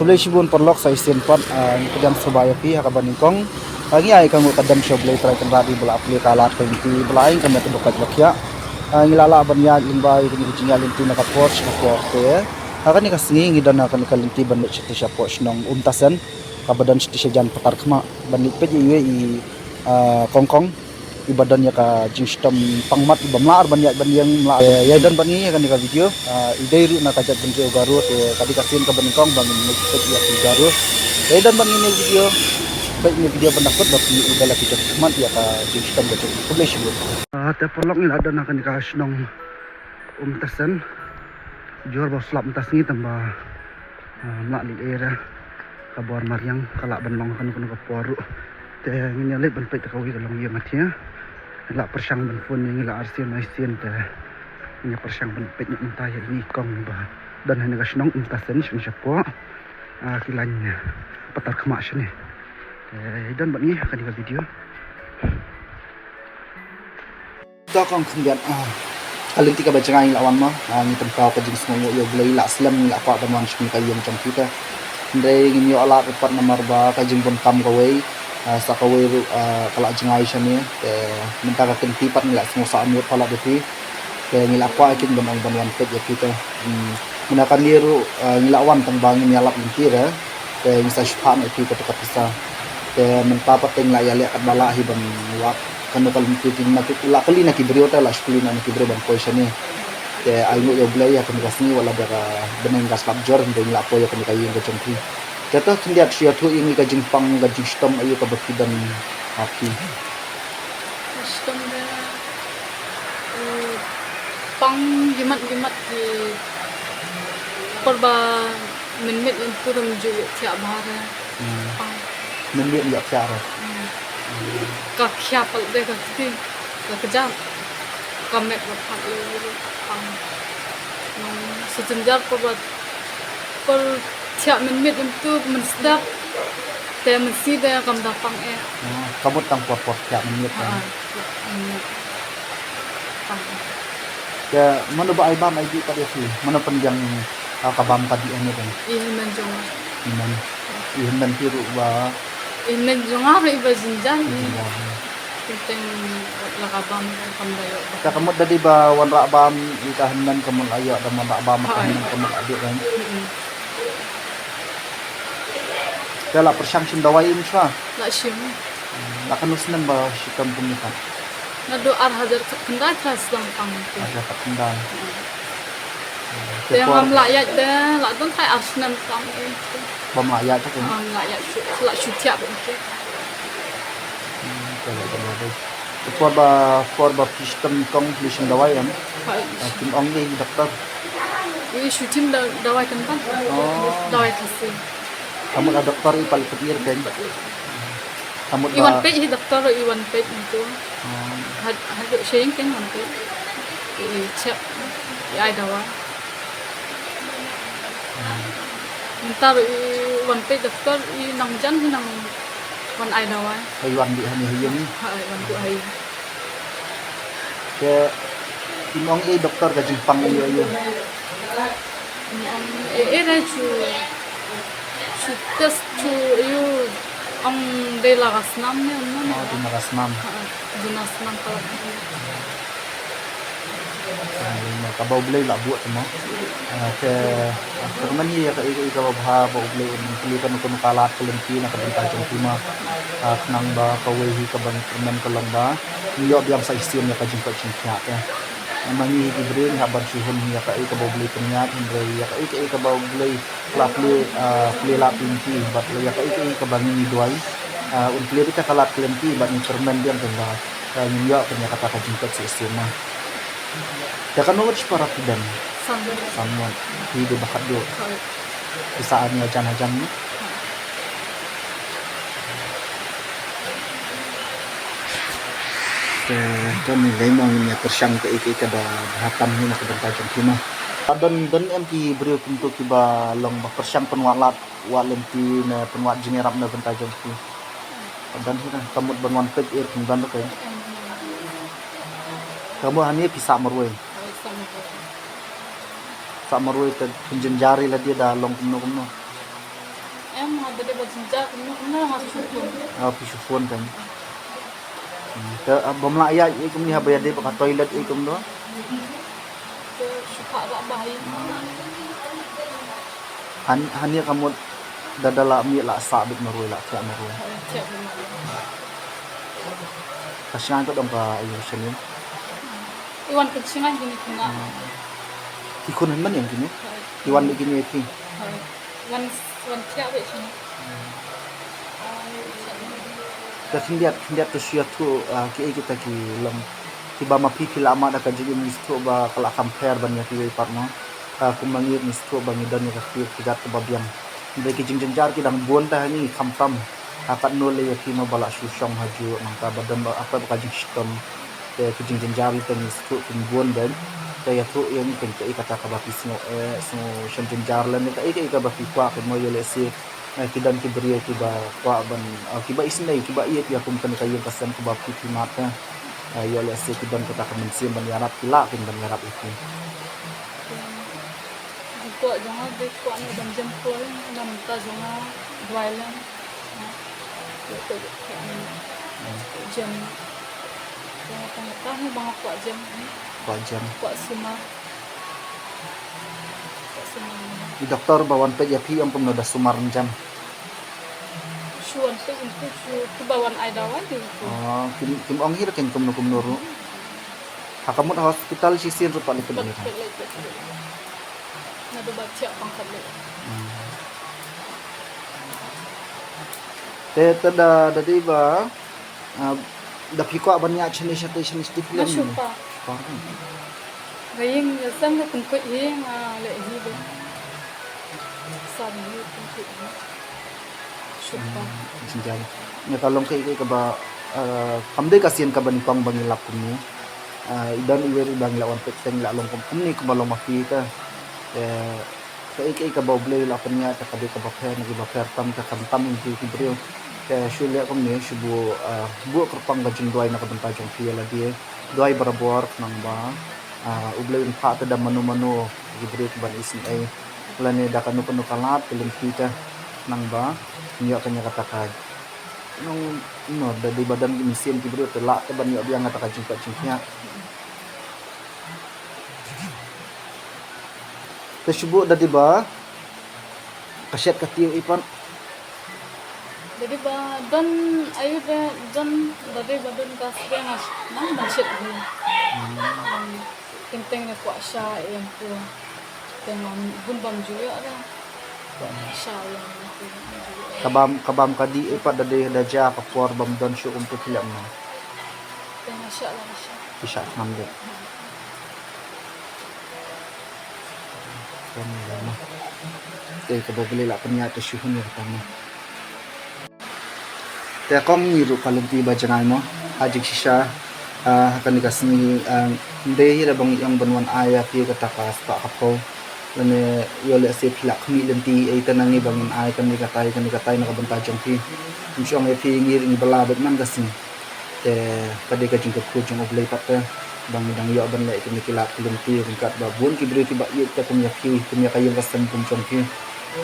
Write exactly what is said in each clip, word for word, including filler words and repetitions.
Khublei shibun paralok sa shisien pat, ah, ngi pdiang sngewbha ïa phi ha kaba nyngkong. Ah, ngi ai ka nguh ka dem sha U Blei Trai Kynrad ba la plie ka lad ka lynti ba la ai ka met ka duk ka jong phi. Ah, ngi la lah ban ïaid lyngba ïa kane ka jingïaid lynti na ka por sha ka por te. Ha kane ka sngi ngi don ha kane ka lynti ban leit shatei shapoh shnong Umtasen kaba don shatei shajan Patarkhmah ban leit peit ïa i, ah, kongkong iba don ïa ka jingshitom pangmat iba mlah ar ban ïaid ban ïeng mlah. Eh, ïa i don bad ngi ïa kane ka video. Ah, i dei ruh na ka jaitbynriew Garo te ka dei ka sien kaba nyngkong ba ngin leit peit ïa ki Garo. Ïa i don bad ngi ïa kane ka video. Peit ïa kane ka video ban da kut ba phi i ba la ki jot khmat ïa ka jingshitom ka jong. Khublei shibun. Ah, te paralok ngi la don ha kane ka shnong Umtasen. Jor ba slap mynta sngi tang ba, ah, mlah leit ei re. Ka bor mariang ka lah ban long ha kano kano ka por ruh. Te ngin ïa leit ban peit ta kawei ka longïing ha thia. Ngi la pyrshang ban phone ïa ngi la arsien maisien te ngin ïa pyrshang ban peit ïa mynta ïa ine i kong ba don ha kane ka shnong Umtasen shnong shapoh, ah, ki lain Patarkhmah shane. Te don bad ngi ha kane ka video. To kong khyndiat, ah, ka lynti kaba jngai ngi la wan ma, ah, ngi pynpaw ka jingsngewnguh ïa U Blei, la slem ngi la kwah ban wan sha kane ka ïing jong phi te. Hynrei ngim ïoh lad pat namar ba ka jingbun kam kawei, ah, sa kawei ruh, ah, ka la jngai shane te mynta ka kynti pat ngi la sngew sah mut palat ïa phi. Te ngi la kwah ïa ki ban ong ban wan peit ïa phi te. Hmm, mynta kane ruh, ah, ngi la wan tang ba ngin ïalap lynti re. Te ngi sa shu phah noh ïa phi kata ka pisa. Te mynta pat te ngi la ïaleh katba lah hi ban wad kano ka lynti, te ngi la kylli na ki briew, te la shu kylli na ki briew ban poi shane. Te ai nguh ïa U Blei ïa kane ka sngi wat la da ka bneng ka slap jur, te ngi la poi ïa kane ka ïing ka jong phi. Te to khyndiat shu ïathuh ïa ngi ka jingpang ka jingshitom aïu kaba phi don ha phi. Shitom de, eh, pang jimat jimat ki por ba mynmiet ïa tu ram ju thiah bha re. Hmm. Pang. Mynmiet ïa thiah re. Hmm. Ka khia pal de ka kti ka kjat ka met ka phat ïa u pang. Hmm. Sa jynjar por ba por thiah mynmiet ïa tu mynstep te mynsi de kam da pang eh. Hmm. Ka mut tang por por thiah mynmiet. Ha, kan. Mynmiet. Pang. Te mano ba ai bam ai dih pat ïa phi? Mano pynbiang, ah, ka bam ka dih hangne kan? I hynmen jong nga. Hynmen. I hynmen phi ruh ba? I hynmen jong nga ruh iba jynjar. Jynjar. Teng teng la ka bam kam da ïoh. Te ka mut da dei ba wanrah bam ïa ka hynmen ka mut la ïoh, da wanrah bam ïa ka hynmen ka mut la dih kan? Mm-mm. Te la pyrshang shim dawai im shuwa? La shim. Hmm, la katno snem ba shitom kumne pat? Naduh ar hajar khatkhyndai trai sdang pang. Ar hajar khatkhyndai. Hmm. Hmm, te ngam lah ïaid de, la don trai ar snem tam eh. Bym lah ïaid te. Ngam lah ïaid, la shu thiah bad te. Hmm, te la don dawai. Te por ba, por ba phi shitom kong phi shim dawai em? Hooid. Ah, kim ong ei doktor? Ei shu tim da-, dawai kyntan. Oh. Dawai Khasi. Ka mut a doktor i pali pynïar kein. Ka mut i wan peit hi doktor i wan peit ntu. Oh. Had, had sheng kein wan peit. I check. I ai dawai. Hmm. Mynta ruh i wan peit doktor i nang jan hi nang wan ai dawai. Ai wan dih hani hi ïing. Ha, ai wan dih hi. Te im ong ei doktor ka jingpang aïu aïu? Im ong ei, ei re chu, chu test chu aïu ong dei la ka snam ne ong ne. Oh, dei la ka snam. Ha, dei la snam ka. Ka ba U Blei la buh te mo. Ah, te, ah, kyrmen ïa kaei kaei kaba bha ba U Blei un plie kano kano ka lad ka lynti na ka bynta jong phi mo. Ah, khnang ba kawei hi kaba ngi kyrmen ka long ba ngin ïoh biang sa shisien ïa ka jingkoit jingkhiah te. Namar ngi hi ki briew ngi hap ban shu hun ïa kaei kaba U Blei pynïaid, hynrei ïa kaei kaei kaba U Blei la plie, ah, plie lad lynti bad ïa kaei kaei kaba ngi duwai, ah, un plie beit ïa ka lad ka lynti bad ngi kyrmen biang te ba, ah, ngin ïoh pynïaid kata ka jingkoit sa shisien mo. Te katno ngut shipara phi don? San ngut. San ngut. Phi dei ba khatduh? Hooid. Phi sah ïa hajan hajan mo? Te to ngi dei mo ngin ïa pyrshang kaei kaei kaba bha tam hi na ka bynta jong phi mo. Don, don em ki briew kumto kiba long ba pyrshang pynwad lad wad lynti ne pynwad jingïarap na bynta jong phi? Don hi na, ka mut ban wan peit ei kum don ruh kein. Ka mut hangne phi sah marwei. Sah marwei te pynjynjar ïa lade da long kumno kumno. Em, nga da dei ba jynjar kumno, kumno nga shu phone. Ah, phi shu phone kan. Hmm, te, ah, bym lah ïaid ei kumne haba ïadei bad ka toilet ei kumno? Te shu phah rah bha ei. Han, hane ka mut da, da lah mih lah sah beit marwei, lah thiah marwei. Thiah beit marwei. Ka shngaiñ ka dang ka ïa shane. I wan ka shngaiñ kine kine. Hmm. Ki khun hynmen ïa kine? Hooid. I wan beit kine ïa phi? Hooid. Wan, wan thiah beit shane. Te khyndiat, khyndiat to shu ïathuh, ah, kiei kita ki long kiba ma phi phi la mad da ka jingim, ngi sngewthuh ba ka la kham pher ban ïa kiwei pat mo. Ah, kumba ngi, ngi sngewthuh ba ngi don ïa ka kti, ki kat kaba biang. Hynrei ki jingjynjar ki dang bun te ha ngi, khamtam ha katno lei ïa phi mo ba la shu shong ha juh, nangta ba don ba, ah, ba ka jingshitom. Te ki jingjynjar te ngi sngewthuh kin bun beit. Te ïathuh ïa ngi ken kaei kata kaba phi sngew, eh, sngew shem jynjar lane kaei kaei kaba phi kwah ken mo, ïoh lehse, eh, ki don ki briew kiba kwah ban, eh, kiba isynei, kiba ïeit ïa kum kane ka ïing ka sem kaba phi phi mad te. Eh, ïoh lehse ki don kata ka mynsiem ban ïarap, ki lah ken ban ïarap ïa phi. Kwah jong nga dei kwah ne ban jem khlaiñ, namar ta jong nga duwai lem. Jem. Jem. Tang, tang, tang, ba nga kwah jem. Kwah jem. Kwah sumar. Kwah sumar. I doktor ba wan peit ïa phi ong kumno, da sumar jem? Shu wan peit ïa phi, shu, kiba wan ai dawai ïa phi. Oh, kim, kim ong hi ruh ken kumno kumno ruh. Ha ka mut ha hospital shisien ruh pat leit peit. Pat peit leit peit. Naduh ba thiah pang pat leit. Hmm. Te, te da, da dei ba, ah, da phi kwah ban ïaid shane shatei shane shatei phi leh. Nga shu ne? Shu pa. Pa. Nga ïeng, nga sdang nga pynkoit hi, nga leh hi beit. San hi pynkoit hi. Shu pa. Hmm, jynjar. Ïa ka long kaei kaei kaba, ah, kam dei ka sien kaba nyngkong ba ngi lap kumne. Ah, i don iwei iba ngi la wan peit te ngi la long kum, kumne kumba long ma phi te. Te kaei kaei kaba U Blei u la pynïaid te ka dei kaba pher na kiba pher tam, te khamtam ïa ki briew. Te shu leh kumne, shu buh, ah, buh kyrpang ka jingduwai na ka bynta jong phi ïa lade. Duwai barabor khnang ba, ah, U Blei un phah te da mano mano ki briew kiban isynei lane da kano kano ka lad ka lynti te, khnang ba ngin ïoh kane kata ka, nong, no, da dei ba don ki mynsiem ki briew te lah te ban ïoh biang kata ka jingpait jingphiah. Te shu buh da dei ba ka shet ka tiew ei pat. Da dei ba don, ayu da don, da dei ba don gas te nga nang ban shet hi. Hmm. Teng teng ne kwah sha ïa phi. Te nga bun bam ju ïa da. Kwah sha ïa phi. Ka bam, ka bam ka dih ei pat da dei da jia ka por bym don shuh kumta phi leh mo? Te nga sha la sha. Phi sha kham dei. Te kaba U Blei la pynïaid te shu hun ïa kata mo. Te kong ngi ruh ka lynti ba jngai mo, ha jingshisha, ah, ha kane ka sngi, ah, ym dei hi ruh ba ngi ong ban wan ai ïa phi kata ka spah ka phew. Lane ïoh lehse phi la khmih lynti ei te na ngi ba ngin ai kane katai kane katai na ka bynta jong phi. Ym shong ïa phi, ngi ruh ngi bylla bad man ka sngi. Te ka dei ka jingkyrkhu jong U Blei pat te ba ngi dang ïoh ban leh kine ki lad ki lynti ryngkat ba bun ki briew kiba ïeit te kum ïa phi, kum ïa ka ïing ka sem kum jong phi.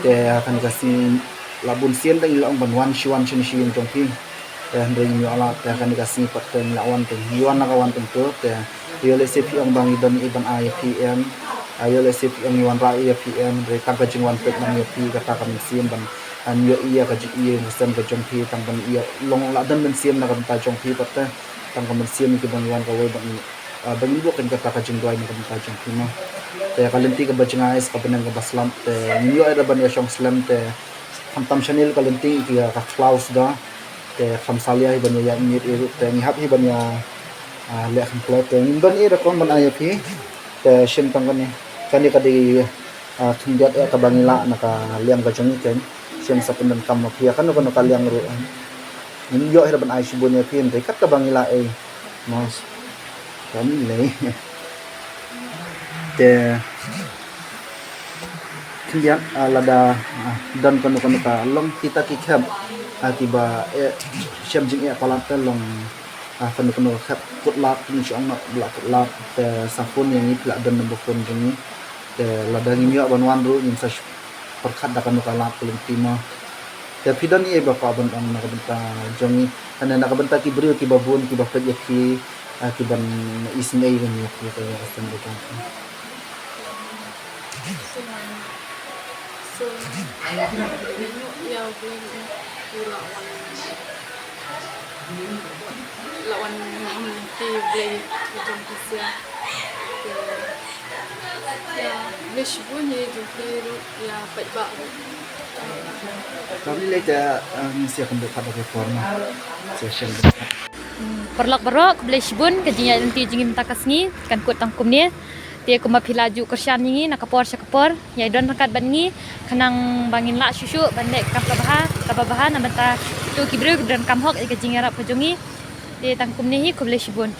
Te ha kane ka sngi la bun sien te ngi la ong ban wan shi wan shane shi ïing jong phi. Te hynrei ngim ïoh lad, te ha kane ka sngi pat te ngi la wan te ngi wan na ka wan te to te ïoh lehse phi ong ba ngi don ei ban ai ïa phi em. Ah, ïoh lehse phi ong ngi wanrah ïa phi em, hynrei tang ka jingwan peit lang ïa phi kata ka mynsiem ban, ah, ïoh ïa ka jingïeit ka sem ka jong phi, tang ban ïoh long la don mynsiem na ka bynta jong phi pat te. Tang ka mynsiem ki ban wan kawei ban, ah, ban buh kane kata ka jingduwai na ka bynta jong phi mo. Te ka lynti kaba jngai sa ka bneng kaba slap te ngim ïoh ïa da ban ïa shong slem te khamtam shanel ka lynti ki ka khlaw sda. Te kham salia hi ban ïa ïaid miet ïa ruh te ngi hap hi ban ïa, ah, leh kham khlaiñ te ngim don ei ruh kong ban ai ïa phi. Te shim tang kane, kane ka dei, ah, khyndiat ïa kaba ngi lah na ka liang ka jong ngi te shim sa pyndonkam ma phi ïa kano kano ka liang ruh. Ngim ïoh hi ruh ban ai shibun ïa phi hynrei kat kaba ngi lah ei. Mas. Kan lei. Te khyndiat, ah, lada, ah, don kano kano ka long kita ki khep, ah, kiba, eh, shem jingeh palat te long, ah, kano kano ka khep kut lad, ngi shu ong noh ba la kut lad te sa phone ïa ngi, phi lah don number phone jong ngi. Te lada ngim ïoh ban wan ruh ngin sa pyrkhat da kano ka lad ka lynti mo. Te phi don ei ba kwah ban ong na ka bynta jong ngi, lane na ka bynta ki briew kiba bun kiba peit ïa phi, ah, kiban isynei ïa phi, ka ïa ka stem ba jong phi. So, ïa u Blei u la wan, la wan ïa u Blei u jong ka sia. Ïa, Blei shibun ïa jong phi ruh, ïa paidbah ruh. Ka Blei te, eh, ngin sa ïakynduh pat da ka por na session. Hmm, paralok baroh, khublei shibun, ka jingïaid lynti jong ngi mynta ka sngi kan kut tang kumne. Te kumba phi la ju kyrshan ïa ngi na ka por sha ka por, ïa don ryngkat bad ngi, khnang ba ngin lah shuh shuh ban leh ka kam kaba bha, kaba bha na bynta kito ki briew kiba donkam hok ïa ka jingïarap ka jong ngi. Te tang kumne hi, khublei shibun.